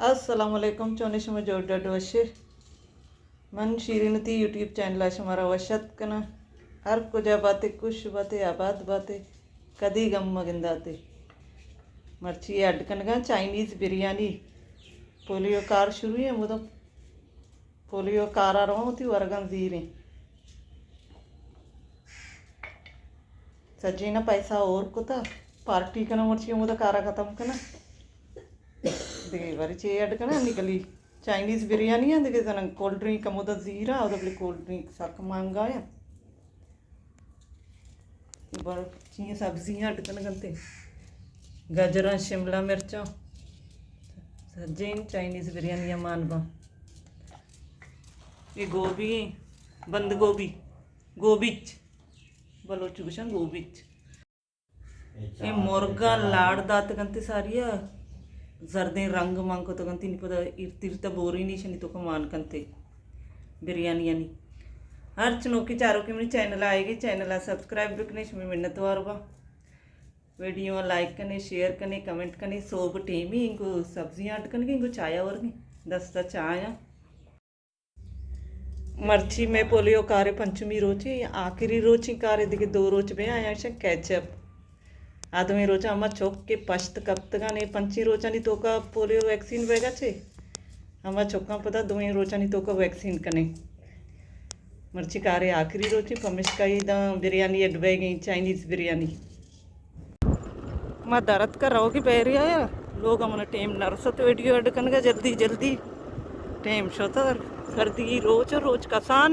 السلام علیکم، چونے شما؟ جوڑ ڈڈ وشے؟ من شیرین تی یوٹیوب چینل ءَ شمارا وش اتک کناں۔ ہر کجا باتے، خوش باتے، آباد باتے، کدی غم مگنداتے۔ مرچی اڈ کنگاں چائنیز بریانی۔ پولیو کار شروع ہیں، مدم پولیو کارا رواں وتی ورگاں زیریں۔ سجینا پیسہ اور کتا، پارٹی کناں، مرچی ہمودا کارا ختم کناں۔ دگہ بری چے اڈ کناں؟ نکلی چائنیز بریانی ہیں، دگہ زنن کولڈ ڈرنک ہمودا زیرا، اودا بلے کولڈ ڈرنک سک مہنگا ہیں۔ بر-، چیئے سبزیاں اڈ کنگ انت۔ گجراں، شملہ مرچاں، سجیں چائنیز بریانی ءَ مان باں۔ اے گوبی ایں، بند گوبی، گوبیچ، بلوچ گوشاں گوبیچ۔ اے مرگاں لاڑ داتگ انت ساری ءَ، زردیں رنگ مان کتگ انت، نی پدا ارت ارت بورینی شنی توکا مان کنت بریانیانی۔ ہرچ نوکیں چاروکے منی چینل ءَ آئیگی، چینل ءَ سبسکرائب بکنے، شمے منتوار باں۔ ویڈیو ءَ لائک کنے، شیئر کنے، کمنٹ کنے۔ سوب ٹیمی انگو سبزیاں اڈ کنگی، انگو چایا ورگی، دستا چایاں۔ مرچی مئے پولیو کارے پنچمی روچی، آخری روچی کارے، دگہ دو روچ بے آیاں شن کیچ اپ۔ آ دوئیں روچاں ہما چک کہ پشت کپتگاں، اے پنچیں روچانی توکا پولیو ویکسین بیگا چے، ہما چکاں پدا دوئیں روچانی توکا ویکسین کنیں۔ مرچی کارے آخری روچی، پمشکا اے داں بریانی اڈ بیگیں، چائنیز بریانی۔ ما در اتکا روگی بیریا، لوگ من ٹیم نرست ویڈیو اڈ کنگا، جلدی جلدی ٹیم شتر، سردی روچ روچ کسان۔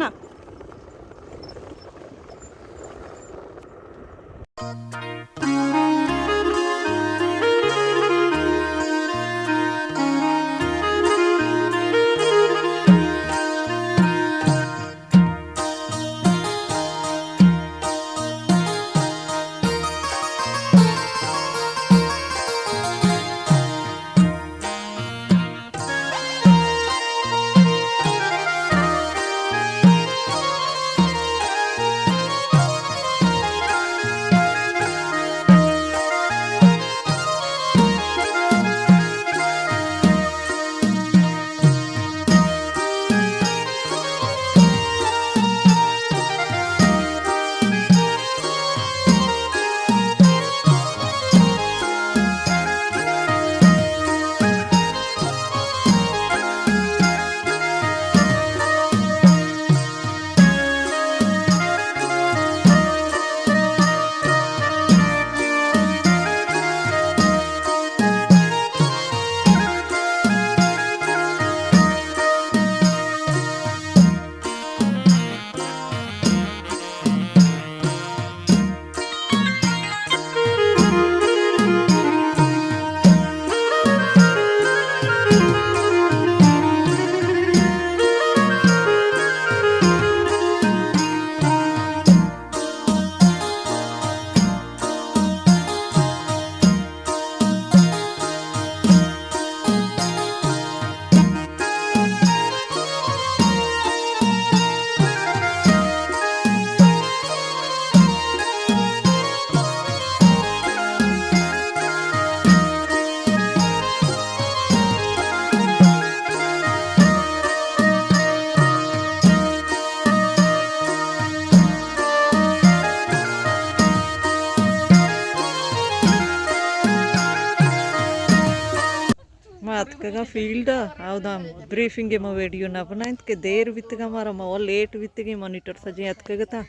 ما اتکگاں فیلڈ ءَ، اودا بریفنگ ءَ ما ویڈیو نہ بنائینت کہ دیر بیتگاں مارا، ما لیٹ بیتگیں، مانیٹر سجیں اتکگ اتاں۔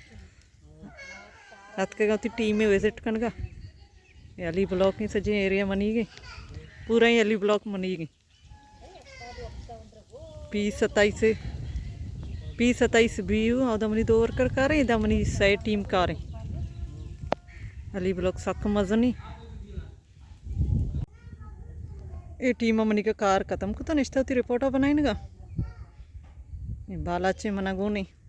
اتکگاں وتی ٹیم ءِ وزٹ کنگا۔ اے علی بلاک ایں، سجیں ایریا منیگیں، پورا ایں علی بلاک منیگیں۔ پی ستائیس، پی ستائیس بی یو، اودا منی دو ورکر کاریں، ادا منی سئے ٹیم کاریں۔ علی بلاک سک مزنی۔ اے ٹیم ءَ منی کہ کار ختم کتا، نشتہ وتی رپورٹ ءَ بنائینگا۔ اے بالاچیں منا گونیں۔